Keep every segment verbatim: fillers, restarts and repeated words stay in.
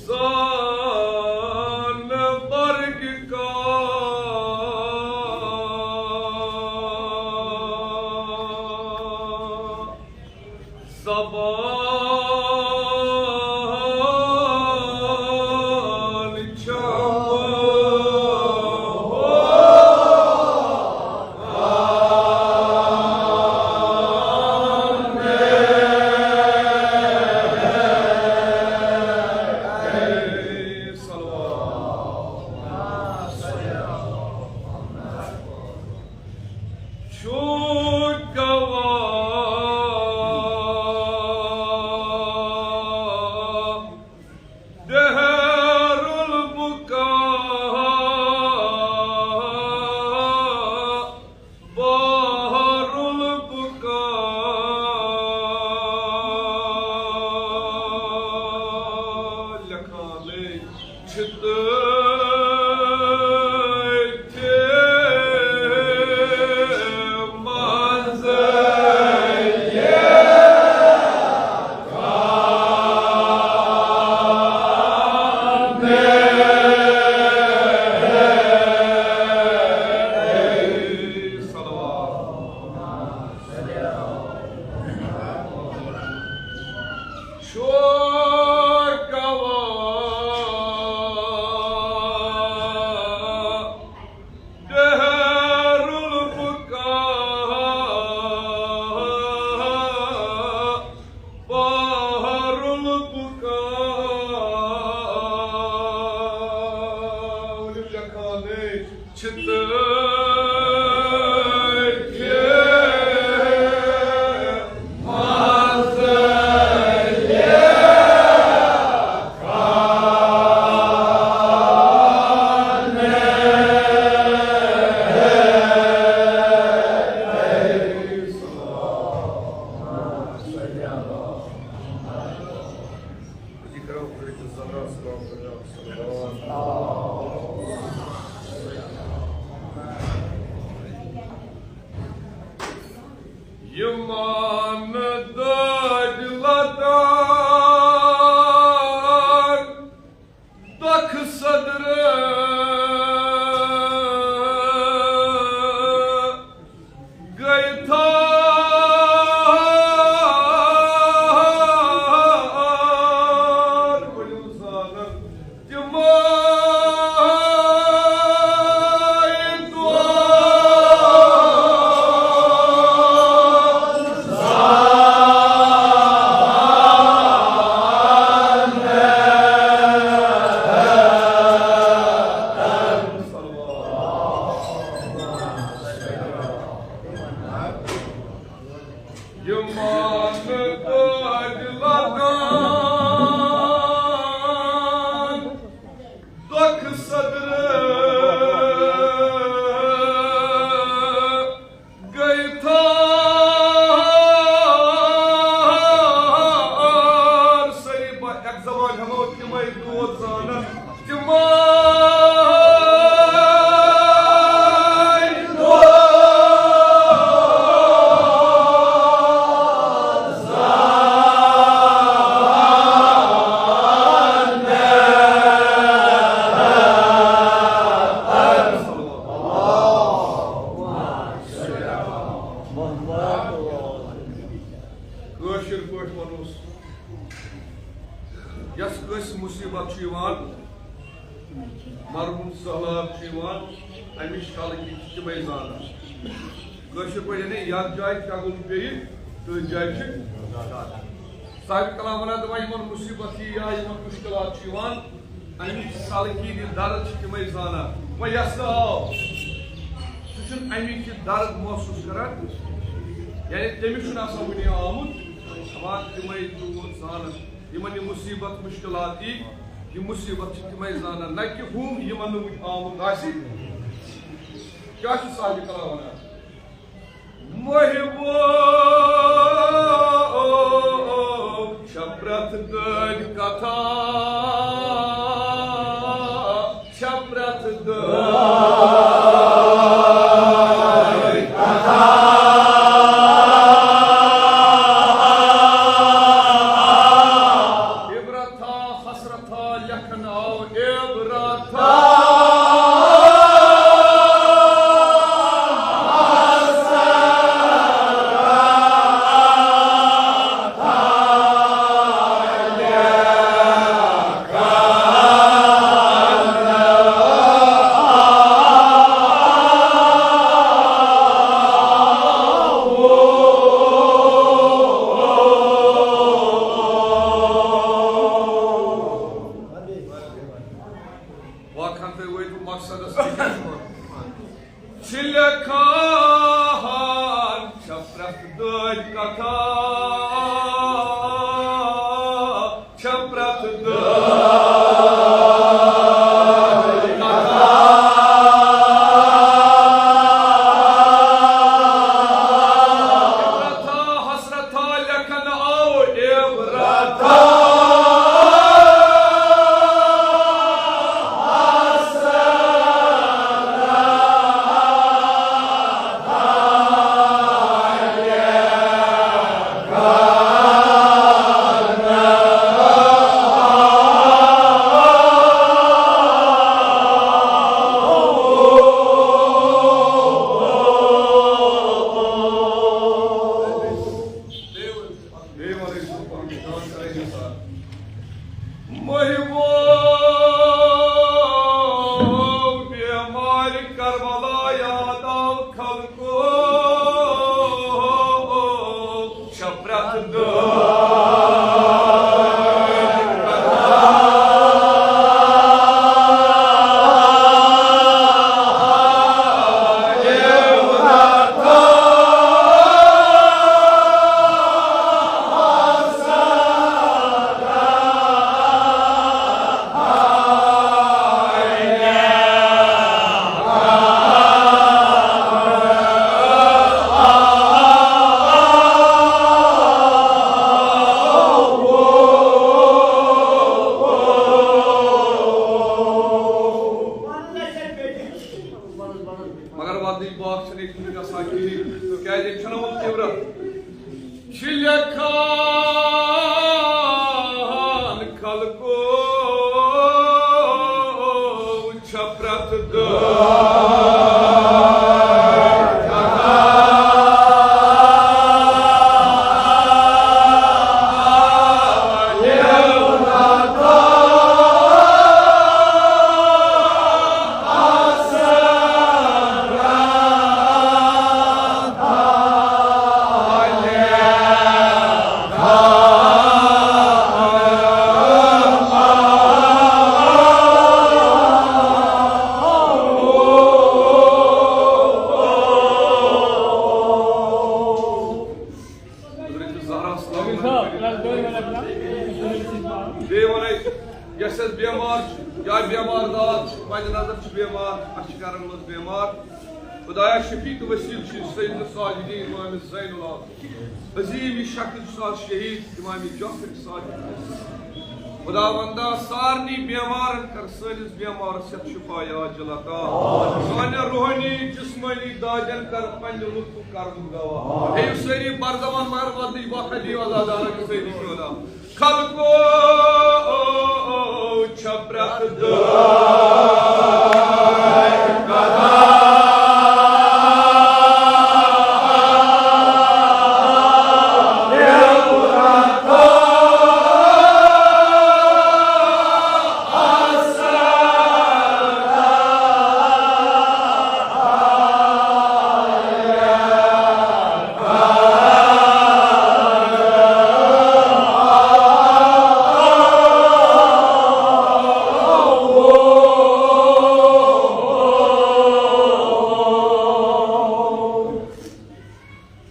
زان برگ کا زبان چھم۔ صلوات۔ چھُ گواہ دہر البقا، بحر البقا۔ لیکھان چھِ تٔتھۍ منٛز یہِ صلوات۔ چھُ گواہ دہر البقا، بحر البقا۔ ؤلِو لیکھان چھِ تٔتھۍ منٛز یہِ یِمن دٲدۍ لدان دۄکھٕ صدرٕ گٔے تھار۔ ؤلِو زانن تِمے دۄہ۔ یِمن دٲدۍ لدان دۄکھٕ صدرٕ گٔے تھار۔ سٲری با-، اکھ زبان ہٮ۪مو تِمے دود زانن۔ تِمے دود زانن۔ کٲشِر پٲٹھۍ وَنوس، یۄس کٲنٛسہِ مُصیٖبت چھُ یِوان، مرُن سہلاب چھُ یِوان، اَمِچ خلقی چھِ تِمَے زانان۔ کٲشِر پٲٹھۍ یعنی یَتھ جایہِ کیٛاہ گوٚو پیٚیہِ، تٔتھۍ جایہِ چھِ۔ صاحب کلام وَنان دَپان، یِمَن مُصیٖبت یی یا یِمَن مُشکِلات چھِ یِوان، اَمِچ سَلکیٖنی درد چھِ تِمَے زانان۔ وۄنۍ یَس نہٕ آو، سُہ چھُنہٕ اَمِچ یہِ درد محسوٗس کران، یعنی تٔمِس چھُنہٕ آسان وُنہِ آمُت، دَپان تِمَے تور زانان۔ یِمَن یہِ مُصیٖبت مُشکِلات یی، یہِ مُصیٖبت چھِ تِمَے زانان، نہ کہِ ہُم یِمَن نہٕ وُنہِ آمُت آسہِ۔ کیٛاہ چھُ صاحبِ کلام وَنان؟ محبوب چھےٚ پرٛٮ۪تھ دٲدۍ کتھا، چھےٚ پرٛٮ۪تھ دٲدۍ کتھا۔ عبرت تھا حسرتھا لیکھن آو عبرتھا۔ واقعن تُہۍ وٲتِو مقصدس نِش۔ چھِ لیکھان چھےٚ پرٛٮ۪تھ دٲدۍ کتھا، چھےٚ پرٛٮ۪تھ دٲدۍ کتھا۔ حسرتھا، حسرتھا لیکھن آو عبرتھا۔ مٔہِوو بیمارِ کربلا یاد آو خلقو، چھےٚ پرٛٮ۪تھ دٲدۍ کتھا۔ مگر وَدٕنۍ باکھ چھِنہٕ ییٚتہِ وٕنہِ گژھان کِہیٖنۍ، تِکیٛازِ ییٚتہِ چھُنہٕ وۄنۍ عبرت۔ چھِ لیکھان خلقو، چھےٚ پرٛٮ۪تھ دٲدۍ کتھا۔ حضرت زہرا سلام علیکم۔ بیٚیہِ وَنَے، یۄس اَسہِ بیمار چھِ، یا بیمار دار چھِ، مَدِ نظر چھِ بیمار، اَسہِ چھِ گَرَن منٛز بیمار۔ خدایا، شفیع تہٕ وسیٖل چھِ سید الساجدین امام زین العابدین۔ عظیم یہِ شخص چھُ آز شہید امام جعفر صادق۔ خداوندا، سارنٕے بیمارن کر سٲنِس بیمارس یتھ شفا یا عاجل عطا۔ سانٮ۪ن روحٲنی جسمٲنی دادٮ۪ن کر پننہِ لطفُک کرمُک دوا۔ ہیٚیِو سٲری بردمان مگر ودنٕچ وقت دِیِو عزادارن سٲری شہدا۔ خلقو چھےٚ پرٛٮ۪تھ دٲدۍ کتھا۔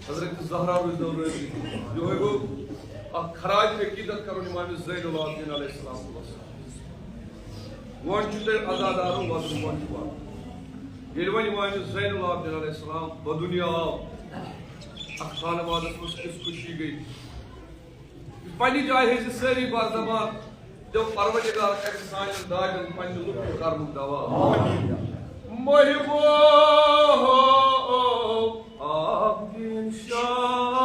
حضرت زہرا روزِ نو روزِ۔ یِہوٚے گوٚو اکھ خراج عقیدت کرُن امام زین العابدین علیہ السلام۔ وۄنۍ چھُ تۄہہِ عزادارو وَدُن، وۄنۍ چھُ وَدُن۔ ییٚلہِ وۄنۍ امام زین العابدین علیہ السلام بدنیا آو، اتھ خانوادس منٛز کِژھ خوشی گٔے۔ پننہِ جایہِ ہیٚزِ سٲری بار زبان، دِیو پروردگار کرِ سانٮ۪ن دادٮ۪ن پننہِ لُکہٕ کرمُک دوا۔ محبو آبدین شاہ۔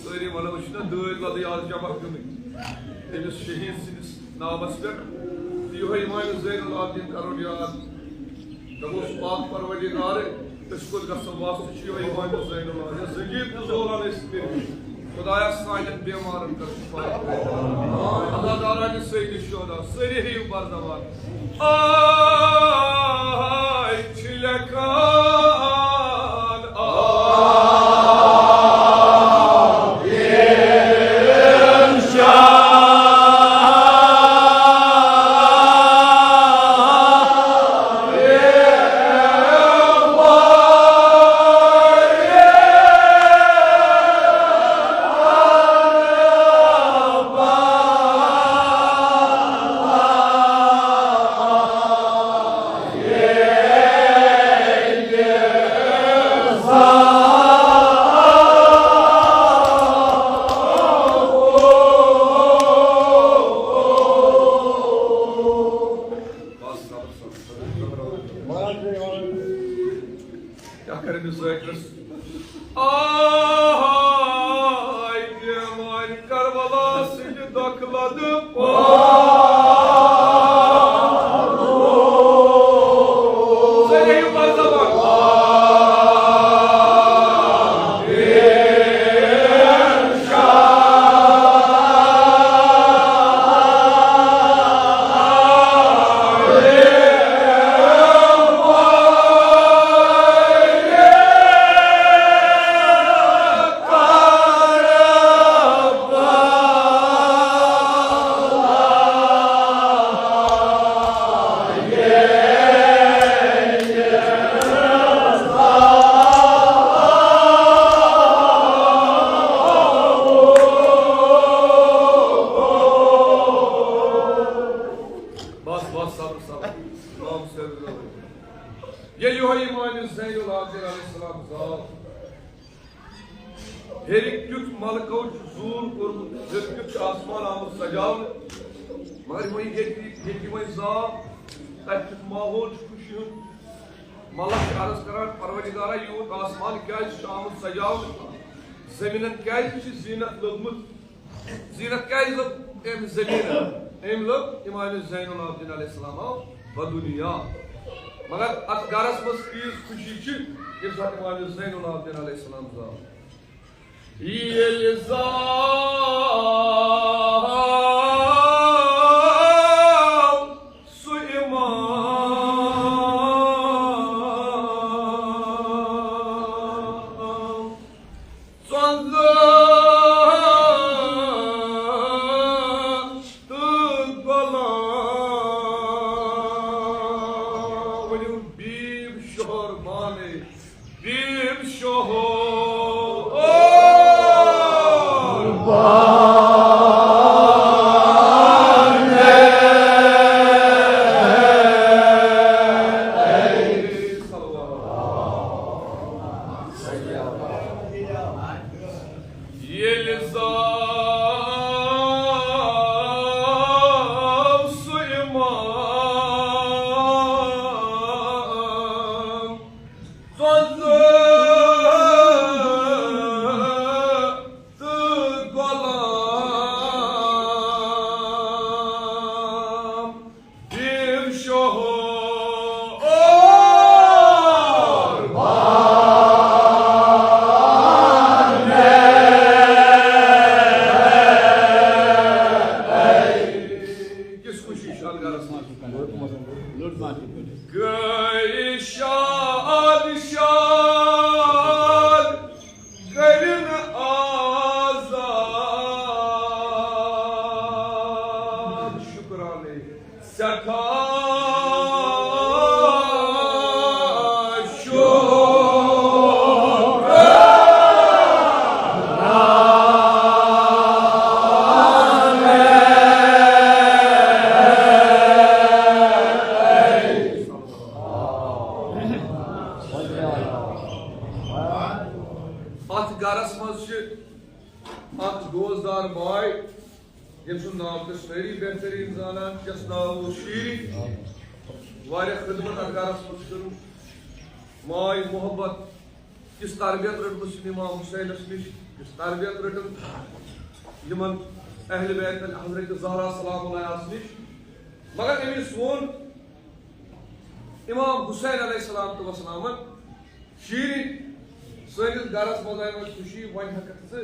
سٲری وَنو، أسۍ چھِنہ دٲدۍ لَدٕنۍ آز جمع گٔمٕتۍ أمِس شہیٖد سٕنٛدِس ناوَس پٮ۪ٹھ۔ تہٕ یِہوٚے امام زین العابدین کَرو یاد۔ دَپوس، پاک پروردگارے، أسۍ کوٚت گژھو؟ واسطہٕ چھُ یِہوٚے امام زین العابدین۔ زنجیر تہٕ زولان ٲسۍ کٔرمٕتۍ۔ خدایا، سانٮ۪ن بیمارن کر شفا۔ عزادارانِ سید شہدا، سٲری ہیٚیِو بردوار۔ آے چھِ لیکھان، آے۔ کیٛاہ کَرِ أمِس ذٲکرَس؟ آے بیمارِ کربلا سٕنٛدِ دۄکھٕ لدٕ پاک۔ سٲری ہیٚیِو بردوار۔ بس، بس، صبر، صبر۔ امام صٲب۔ ییٚلہِ یِہوٚے امام زین العابدین علیہ السلام زاو، ہیٚرِ کیُتھ ملکو چھُ زوٗن کوٚرمُت، ہیٚرِ کیُتھ چھُ آسمان آمُت سجاونہٕ۔ مگر وۄنۍ ییٚتہِ، ییٚتہِ وۄنۍ زاو، تَتہِ کیُتھ ماحول چھُ خوشی ہُنٛد۔ ملک چھُ عرض کران، پروردگارا، یوٗت آسمان کیٛازِ چھُ آمُت سجاونہٕ؟ زٔمیٖنن کیٛازِ چھِ زیٖنت لٔبمٕژ؟ زیٖنت کیٛازِ لٔب أمۍ زٔمیٖنن؟ أمۍ لٔب امام زین العابدین علیہ السلام آو بدنیا۔ مگر اتھ گرس منٛز تیٖژ خوشی چھِ، ییٚمہِ ساتہٕ امام زین العابدین علیہ السلام زاو۔ ییٚلہِ زاو سُہ امام، ژۄنٛزٕ تہٕ غلام، ؤنِو بیم شہر بانے، بیم شہر۔ ییٚلہِ زاو سُہ امام، ژۄنٛزٕ تہٕ غلام، بیم شہر۔ کِژھ خوشی چھِ اَتھ گرس منٛز۔ گٔے شاد، شاد کٔرِن آزاد۔ شُکرانے۔ سٮ۪ٹھاہ شُکر۔ اتھ گرس منٛز چھِ اکھ دوستدار باے، ییٚمۍ سُنٛد ناو تُہۍ سٲری بہتریٖن زانان چھِ، یَس ناو اوس شیٖرِن۔ واریاہ خدمت اَتھ گَرَس منٛز کٔرٕم، ماے محبت، یُس تربیت رٔٹمٕژ چھِ امام حسینس نِش، یُس تربیت رٔٹٕن یِمن اہل بیت حضرت زہرا سلام اللہ نِش، مگر أمِس ووٚن امام حسین علیہ السلام تہٕ وسلامن، شیٖرِنۍ، سٲنِس گرس منٛز آیہِ وۄنۍ خوشی، وۄنۍ ہٮ۪ککھ ژٕ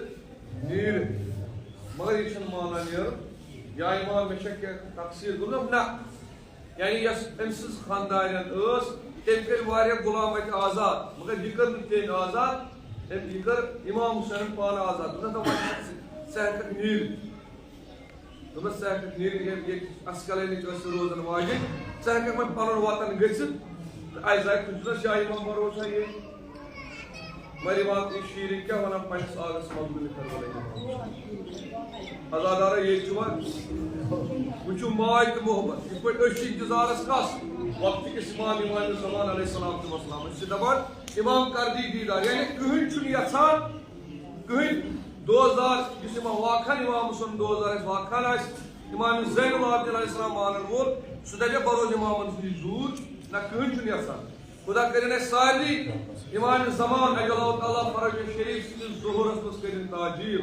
نیٖرِتھ۔ مگر یہِ چھُنہٕ مانان نیرُن۔ یا امام، مےٚ چھا کینٛہہ تقصیٖر؟ دوٚپنَس، نہ۔ یعنی یۄس أمۍ سٕنٛز خانٛدارِنۍ ٲس، تٔمۍ کٔرۍ واریاہ غلام اَتہِ آزاد، مگر یہِ کٔر نہٕ تٔمۍ آزاد، أمۍ، یہِ کٔر امام حسینن پانہٕ آزاد۔ دوٚپنَس، نہ، وۄنۍ ہٮ۪ککھ ژٕ، ژٕ ہٮ۪ککھ نیٖرِتھ۔ دوٚپمَس، ژٕ ہٮ۪کَکھ نیٖرِتھ، ییٚتہِ، ییٚتہِ عسقلٲنِچ ٲس روزَن واجِنۍ، ژٕ ہٮ۪کَکھ وۄنۍ پَنُن وطن گٔژھِتھ۔ تہٕ اَسہِ زاے کُنہِ چیٖزَس شاہ امام بروسہ ییٚتہِ۔ مگر امام تہِ شیٖرِنۍ کیٛاہ وَنان پنٛنِس آغَس مقبوٗل کَربلٲے امام۔ عزادارا، ییٚتہِ چھُ وۄنۍ، وۄنۍ چھُ ماے تہٕ محبت۔ یِتھ پٲٹھۍ أسۍ چھِ اِنتظارَس کَس وقتہٕ کِس امام، امام زمان علیہ الصلوۃ والسلام۔ أسۍ چھِ دَپان، امام کر دی دیٖدار، یعنی کٕہٕنۍ چھُنہٕ یَژھان کٕہٕنۍ دوستدار، یُس امام واقعن، امام حسن دوستدار آسہِ، واقعن آسہِ، امام زین العابدین علیہ السلام مانن وول، سُہ دپہِ بروز امامن نِش دوٗر، نہ کٕہٕنۍ چھُنہٕ یژھان۔ خدا کٔرِن اَسہِ سارنٕے امام زمان عجل اللہ تعالیٰ فرج شریف سٕنٛدِس ظہورس منٛز کٔرِن تعجیل۔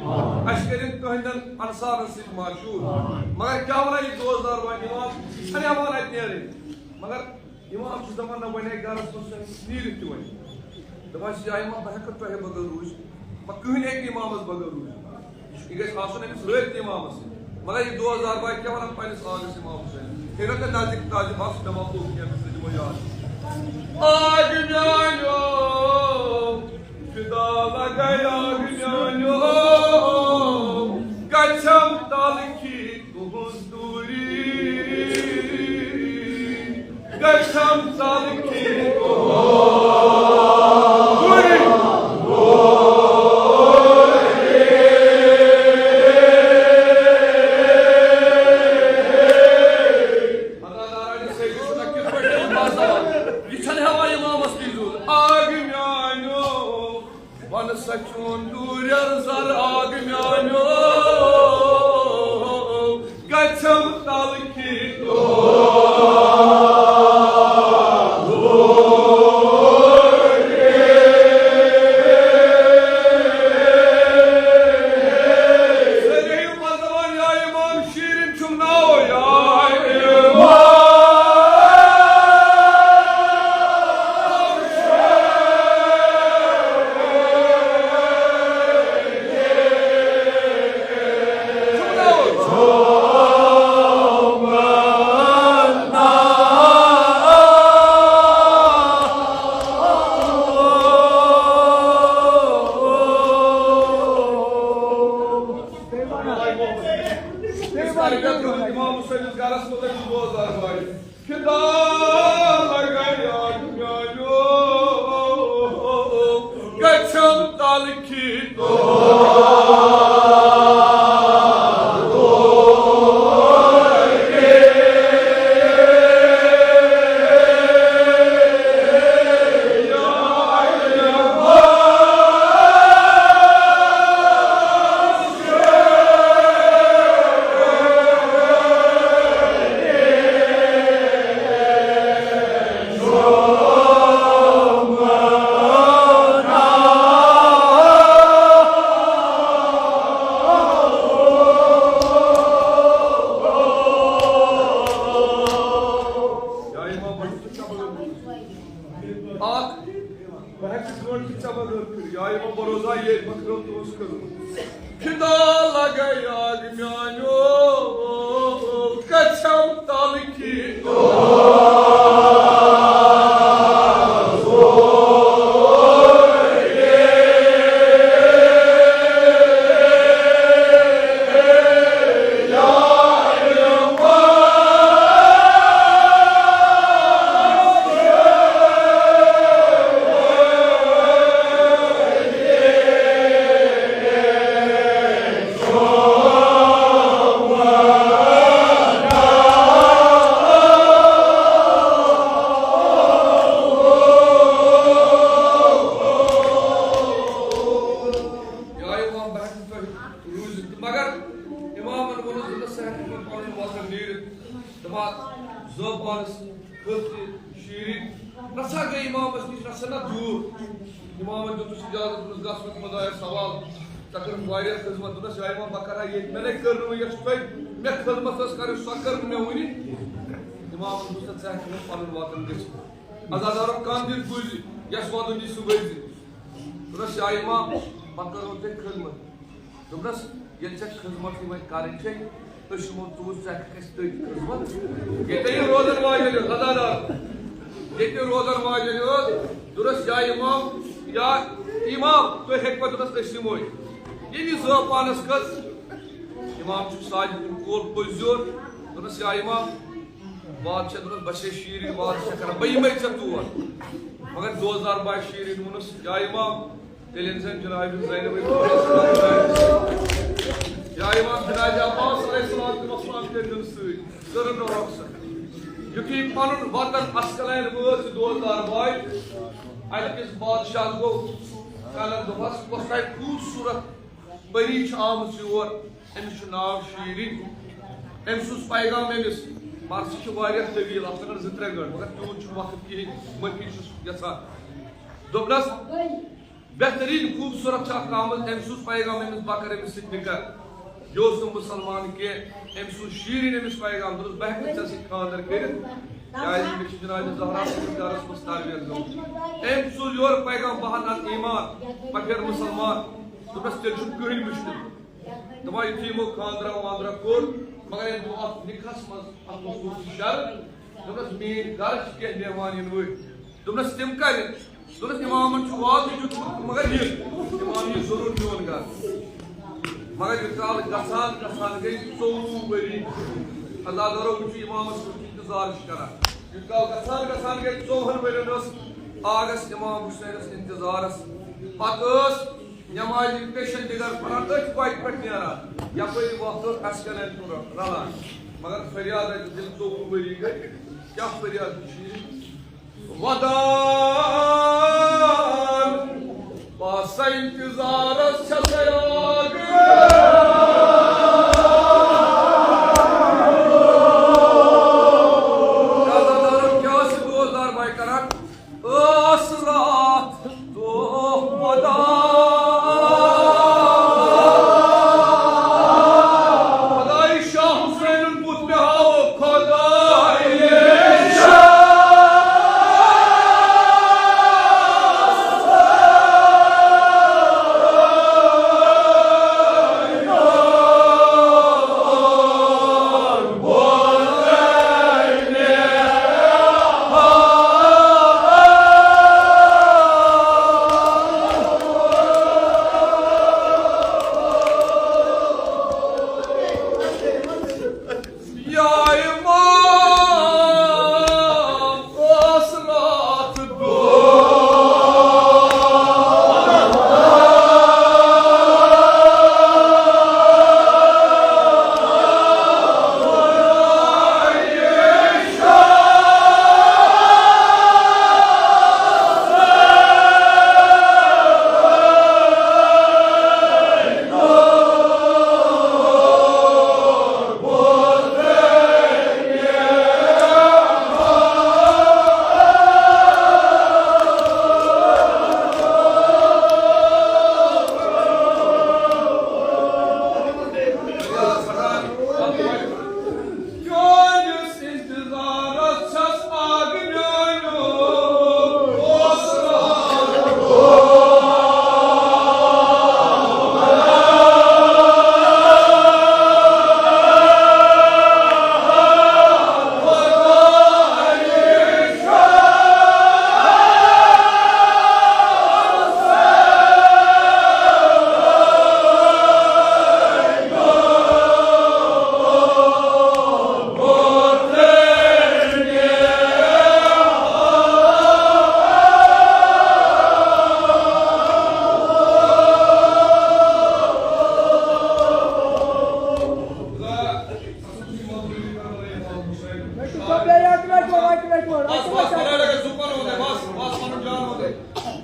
اَسہِ کٔرِن تُہنٛدٮ۪ن انصارن سۭتۍ معشوٗر۔ مگر کیٛاہ وَنان یہِ دوستدار وۄنۍ امام، یہِ چھَنہٕ ہٮ۪وان اَتہِ نیرٕنۍ۔ مگر امام چھُ دپان، نہ وۄنۍ ہیٚکہِ گرس منٛز سُہ نیٖرِتھ تہِ وۄنۍ۔ دپان چھِ، یا امام، بہٕ ہیٚکہٕ تۄہہِ بغٲر روٗزِتھ؟ پتہٕ کٕہٕنۍ ہیٚکہِ نہٕ امامس بغٲر روٗزِتھ۔ یہِ گژھِ آسُن أمِس رٲبطہٕ امامس سۭتۍ۔ مگر یہِ دوستدار باے کیٛاہ ونان پننِس آغس امام حسین؟ ییٚلہِ نہٕ تۄہہِ نزدیٖک تاجہِ بخش دپان، پوٚک کینٛہہ، أمِس تھٲیزِ وۄنۍ یاد۔ آغ میانیو، فدا لگے آغ میانیو، گژھم تلخی تُہٕنٛز دوٗری، گژھم تلخی تُہٕنٛز دوٗری۔ مدارا سید چھُنہ کِتھ پٲٹھۍ یِوان باسان؟ یہِ چھَنہٕ ہٮ۪وان امامس نِش دوٗر۔ آغ میانیو، ون سا چون دوٗرٮ۪ر زر آغ میانیو، گژھم تلخی تو۔ سٲری ہیٚیِو پتہٕ دپان، یا امام شیٖرِن چھُم ناو، یا امام۔ امام حسینس گرس منٛز ٲسۍ بوزان واجہِ۔ فدا لگے آغ میانیو، گژھم تلخی تو۔ یا امام، بہٕ چھُس ژےٚ بغٲر روٗزِتھ۔ اکھ، بہٕ ہٮ۪کہٕ نہٕ ژٕ ژےٚ بغٲر کٔرِتھ۔ یا امام، بہٕ روزٕ ہا ییٚتہِ، مےٚ خٲطرٕ اوس کوٚرمُت۔ فدا لگے آغ میانیو، گژھم تلخی تو۔ یا امام، بہٕ ہٮ۪کہٕ نہٕ تۄہہِ روٗزِتھ۔ مگر امامن ووٚنُس، دوٚپنَس، ژٕ ہٮ۪کَکھ وۄنۍ پنُن وطن نیٖرِتھ۔ دَپان، زٲو پانَس خٲطرٕ شیٖرِتھ۔ رژھا گٔے امامس نِش، رژھا نہ دوٗر۔ امامن دیُتُس اجازت، دوٚپنس، "گژھ وۄنۍ خۄدایس حوالہٕ، ژےٚ کٔرٕتھ واریاہ خدمت۔" دوٚپنس، "یا امام، بہٕ کرٕ ہا ییٚتہِ، مےٚ نے کٔر نہٕ وۄنۍ یۄس تۄہہِ مےٚ خدمت ٲس کرٕنۍ، سۄ کٔر نہٕ مےٚ وُنہِ۔" امامن دوٚپُس، "ژٕ ہٮ۪کھ نہٕ پنُن وطن گٔژھِتھ۔ عزادارو، کن دِتھ بوٗزِ، یۄس وطن یہِ صُبحٲے زِ۔" دوٚپنس، "یا امام، بہٕ کرو تۄہہِ خدمت۔" دوٚپنس، "ییٚلہِ ژےٚ خدمتٕے وۄنۍ کرٕنۍ چھے، أسۍ یِمو توٗرۍ، ژٕ ہٮ۪ککھ اَسہِ تٔتھۍ خدمت؟" ییٚتہِ یہِ روزن واجٮ۪ن ٲس، عزادار، ییٚتہِ یہِ روزن واجٮ۪ن ٲس، دوٚپنس، "یا امام، یا امام، تُہۍ ہیٚکوا؟" دوٚپنس، "أسۍ یِموے۔" ییٚلہِ یہِ زٲو پانس کٔژ، امام چھُ ساجد بن کول پٔزۍ یور، دوٚپنس، "یا امام، بادشاہ"، دوٚپنس، "بس ہے شیٖرِن بادشاہ کران، بہٕ یِمے ژےٚ تور۔" مگر دوزدار باے شیٖرِن ووٚنُس، "یا امام، تیٚلہِ أنۍ زٮ۪ن جناب زینب علیہ السلام۔" یا امام جناب عباس علیہ السلام تہِ وسلام کٔرۍ زٮ۪ن سۭتۍ، کٔرٕن نہٕ رۄخصت۔ یُتھُے پنُن وطن عسقلانہِ وٲژ یہِ دوزدار باے، اَتہِ کِس بادشاہس گوٚو قلق، دوٚپہس، "کۄس تام خوٗبصوٗرت پری چھِ آمٕژ یور، أمِس چھُ ناو شیٖرِن۔ أمۍ سوٗز پیغام أمِس۔" مگر سُہ چھُ واریاہ طویل، اَتھ لَگَن زٕ ترٛےٚ گٲنٛٹہٕ، مگر تیوٗت چھُنہٕ وقت کِہیٖنۍ، معٲفی چھُس یَژھان۔ دوٚپنَس، بہتریٖن خوٗبصوٗرت چھِ اَکھ آمٕژ، أمۍ سوٗز پیغام أمِس، بہٕ کَرٕ أمِس سۭتۍ نِکاح۔ یہِ اوس نہٕ مُسلمان کینٛہہ، أمۍ سوٗز شیٖرِن أمِس پیغام، دوٚپُس، "بہٕ ہٮ۪کہٕ نہٕ ژےٚ سۭتۍ خانٛدر کٔرِتھ، کیٛازِ مےٚ چھِ جناب زہرا سٕنٛدِس گَرَس منٛز تربیت گٔمٕژ۔" أمۍ سوٗز یورٕ پیغام، "بہٕ ہا نَتہٕ ایمان، بہٕ پھیرٕ مُسلمان۔" دوٚپنَس، "تیٚلہِ چھُنہٕ کٕہٕنۍ مُشکِل۔" دَپان یُتھُے یِمو خانٛدرا وانٛدرا کوٚر، مگر أمۍ دوٚپ اَتھ نِکاحَس منٛز، اَتھ اوس سُہ شرط، دوٚپنَس، "میٛٲنۍ گَرٕ چھِ کینٛہہ مہمان یِنہٕ وٲلۍ۔" دوٚپنَس، "تِم کَتہِ؟" دوٚپنَس، "اِمامَن چھُ وعدٕ دیُتمُت، مگر یہِ، اِمام یی ضروٗر میون گَرٕ۔" مگر یہِ کال گژھان گژھان گٔے ژوٚوُہ ؤری۔ عزادارو، وٕچھِو، اِمامَس کیُتھ اِنتظار چھِ کَران۔ یہِ کال گژھان گژھان گٔے ژوٚوُہَن ؤرِین ٲس آغس اِمام حُسینَس اِنتظارَس۔ پَتہٕ ٲس نٮ۪مازِ پیشن دِگر پران، أتھۍ وتہِ پٮ۪ٹھ نیران، یپٲری وتھ ٲس اَسہِ کٮ۪ن اَتہِ کُن رلان۔ مگر فریاد اَتہِ دِل ژوٚوُہ ؤری گٔے، کیٛاہ فریاد چھِ یہِ؟ ودان، باسا اِنتظارس چھَسے آگے۔ کیٛاہ ٲس یہِ دوستدار بھائی کران؟ ٲس راتھ دۄہ ودان۔ خۄداے شاہ حُسینُن بُتھ مےٚ ہاوو، خۄداے۔ یا امام، ٲس راتھ دۄہ۔ چٲنِس اِنتظارس چھَس آگہٕ میٛانیو۔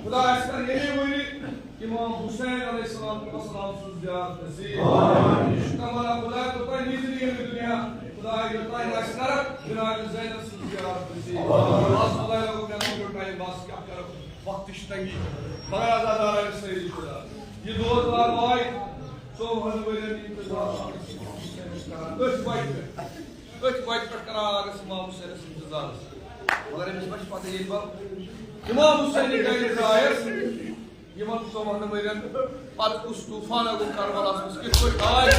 خدا آسہِ کران ییٚمے ؤری امام حسین علیہ الصلوۃ والسلام سٕنٛز زیارت نصیب۔ شُکر مَنان خدا، توٚتام نیٖرِو ییٚمہِ دُنیا۔ خدا، یوٚتام آسہِ کران جناب زینب سٕنٛز زیارت نصیب۔ بس خداے لگو مےٚ لۄکُٹ ٹایم، بس کیٛاہ کرو۔ وقتٕچ تنگی، مگر عزادار آیہِ سٲری خۄدا۔ یہِ دود آو آے ژوٚوُہن ؤرین انتظار کران۔ أتھۍ وتہِ پٮ۪ٹھ، أتھۍ وتہِ پٮ۪ٹھ کران آرس امام حسینس انتظارس۔ مگر أمِس ما چھِ پتہ، ییٚلہِ بہٕ امام حسینہِ گرِ درٛایس، یِمن ژوٚوُہن ؤرین پتہٕ کُس طوفانہ گوٚو کربلاہس منٛز، کِتھ پٲٹھۍ آے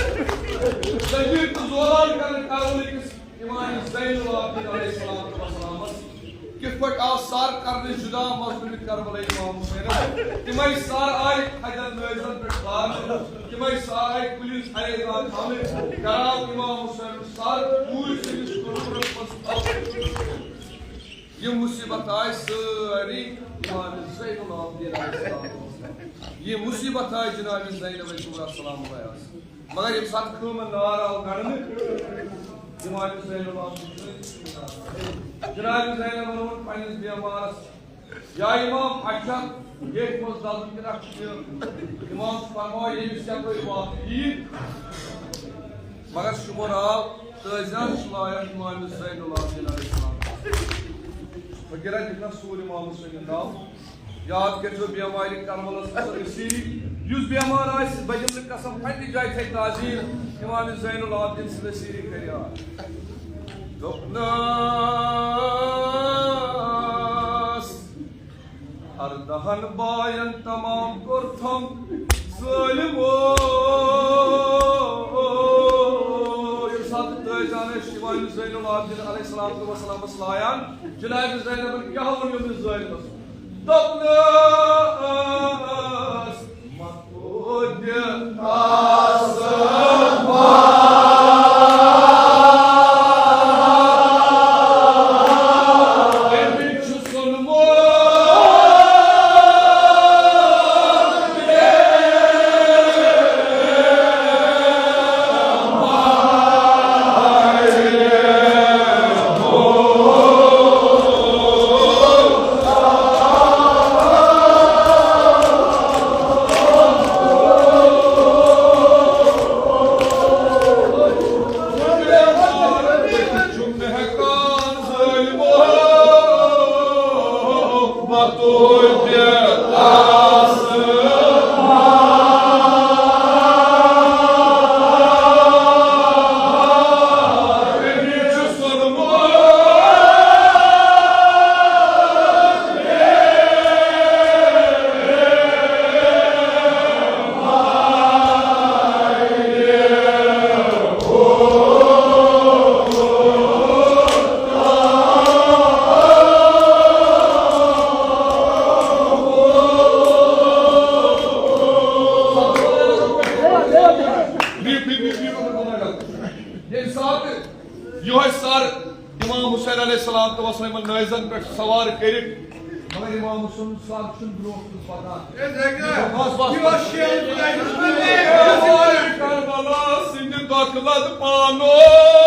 زنجیر تہٕ زولان کرنہٕ کربلہٕ کِس امام زین العابدین علیہ الصلوۃ والسلامس؟ کِتھ پٲٹھۍ آو سر کرنہٕ جدا مظلوم کربلہ امام حسینس؟ تِمے سر آے تھدٮ۪ن نٲوزن پٮ۪ٹھ بارنہٕ، تِمے سر آے کُلٮ۪ن تھرِ ہیٚتھ تھاونہٕ، کراو امام حسین سر کوٗرِ سٕنٛدِس کُٹھرس منٛز۔ یِم مصیبت آے سٲری امام زین العابدین علیہ السلام۔ یِم مصیبت آے جناب زینب کبریٰ سلام اللہ علیہا۔ مگر ییٚمہِ ساتہٕ خۭمہٕ نار آو گنڈنہٕ، امام زین العابدین، جناب زینبن ووٚن پننِس بیمارس، یا امام، اچھا، ییٚتھۍ منٛز دزُن کِنہٕ اَتھ چھُ نیرُن؟ امام فرماو، ییٚمِس یپٲرۍ وَتھ یِیہِ۔ مگر شُمن آو تٲذیان چھُ لایان امام زین العابدین علیہ السلام۔ فقیرہ، دِکھ نا سوٗر امام حسینُن ناو۔ یاد کٔرۍزیو بیمارِ کربلس منٛز أسۍ سٲری۔ یُس بیمار آسہِ، بہٕ دِمہٕ نہٕ قسم، پننہِ جایہِ تھکہِ نہٕ عزیز امام زین العابدین سٕنٛدِ سیٖری کرِ یاد۔ دوٚپنس، اردہن باین تمام کوٚرتھم ظٲلمو۔ ییٚمہِ ساتہٕ تٲجان ٲسۍ شیوانہِ زین العابدین علیہ الصلوۃ والسلامس لایان، جناب زینبن کیٛاہ ووٚن ییٚمِس ظٲلمس؟ دوٚپنس، مت ییٚمہِ ساتہٕ یِہوٚے سر امام حسین علیہ السلام تہٕ وسلم نٲوزن پٮ۪ٹھ سوار کٔرِتھ، مگر امام حسین صاحب چھُنہٕ برونٛہہ کُن پکان۔ بس، بس، بس۔ کربلا سٕنٛدِ دۄکھٕ لد پانو